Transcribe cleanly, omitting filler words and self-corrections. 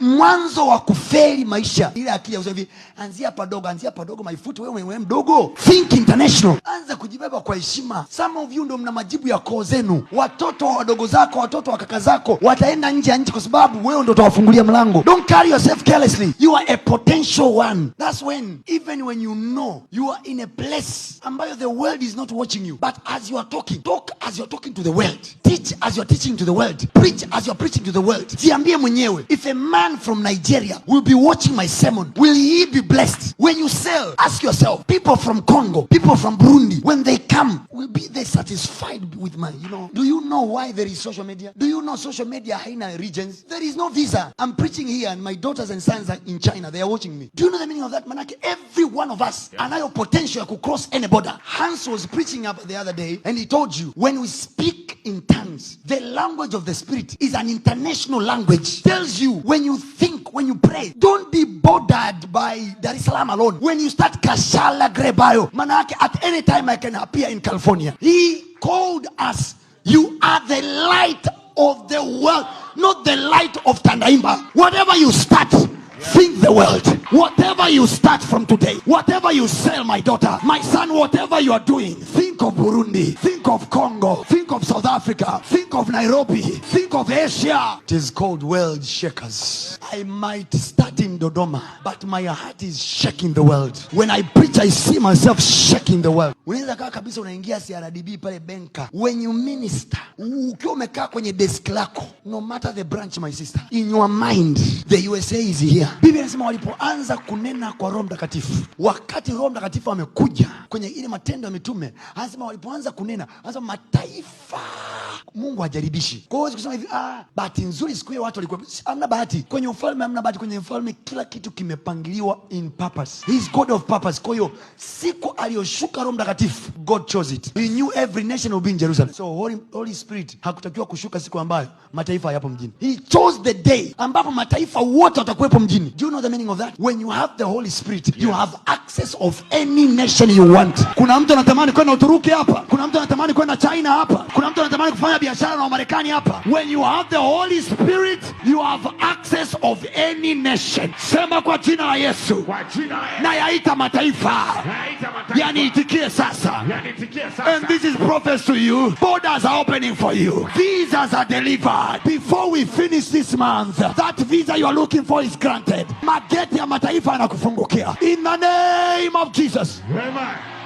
Mwanzo wa kufeli maisha, ile akili ya kusema hivi, anzia padogo, anzia padogo, my foot, wewe wewe mdogo. Think international, anza kujibeba kwa heshima. Some of you ndo mna majibu ya koo zenu. Watoto wa wadogo zako, watoto wa kaka zako wataenda nje ya nchi kwa sababu wewe ndo utawafungulia mlango. Don't carry yourself carelessly. You are a potential one. That's when even when you know you are in a place ambayo the world is not watching you, but as you are talking, talk as you are talking to the world, teach as you are teaching to the world, preach as you are preaching to the world. Jiambie mwenyewe, if a man from Nigeria will be watching my sermon, will he be blessed? When you sell, ask yourself, people from Congo, people from Burundi, when they come, will be they satisfied with my? Do you know why there is social media? Do you know social media haina regions? There is no visa. I'm preaching here and my daughters and sons are in China. They are watching me. Do you know the meaning of that? Manake every one of us anayo potential ya kucross any border. Hans was preaching up the other day and he told you, when we speak in tongues, the language of the Spirit is an international language. Tells you, when you think, when you pray, don't be bothered by Dar es Salaam alone. When you start Kashala Grebayo, manake at any time I can appear in California. He called us, you are the light of the world, not the light of Tandaimba. Whatever you start, think the world. Whatever you start from today, whatever you sell, my daughter, my son, whatever you are doing, think of Burundi, think of Congo, think of South Africa, think of Nairobi, think of Asia. It is called World Shakers. I might start in Dodoma, but my heart is shaking the world. When I preach, I see myself shaking the world. Unaweza kaa kabisa unaingia CRDB pale benka. When you minister, ukiwa umekaa kwenye desk lako, no matter the branch, my sister, in your mind, the USA is here. Biblia inasema walipoanza kunena kwa Roho Mtakatifu, wakati Roho Mtakatifu amekuja kwenye ile Matendo ya Mitume, anasema walipoanza kunena, anasema mataifa. Mungu hajaribishi. Kwa hiyo huwezi kusema hivi, ah, bahati nzuri siku hiyo watu walikuwa, hamna bahati kwenye ufalme, hamna bahati kwenye ufalme. Kila kitu kimepangiliwa in purpose. He is God of purpose. Kwa hiyo siku aliyoshuka Roho Mtakatifu, God chose it. He knew every nation will be in Jerusalem. So Holy Spirit hakutakiwa kushuka siku ambayo mataifa hayapo mjini. He chose the day ambapo mataifa wote watakuwepo mjini. Do you know the meaning of that? When you have the Holy Spirit, you have access of any nation you want. Kuna mtu anatamani kwenda Uturuki hapa, kuna mtu anatamani kwenda China hapa, kuna mtu anatamani kufanya biashara na Wamarekani hapa. When you have the Holy Spirit, you have access of any nation. Sema, kwa jina la Yesu, Kwa jina la Yesu. Nayaita mataifa Naita mataifa. Yaniitikie sasa. Yaniitikie sasa. And this is prophecy to you. Borders are opening for you. Visas are delivered. Before we finish this month, that visa you are looking for is granted. Mageti ya mataifa yanakufungukia. In the name of Jesus. Amen.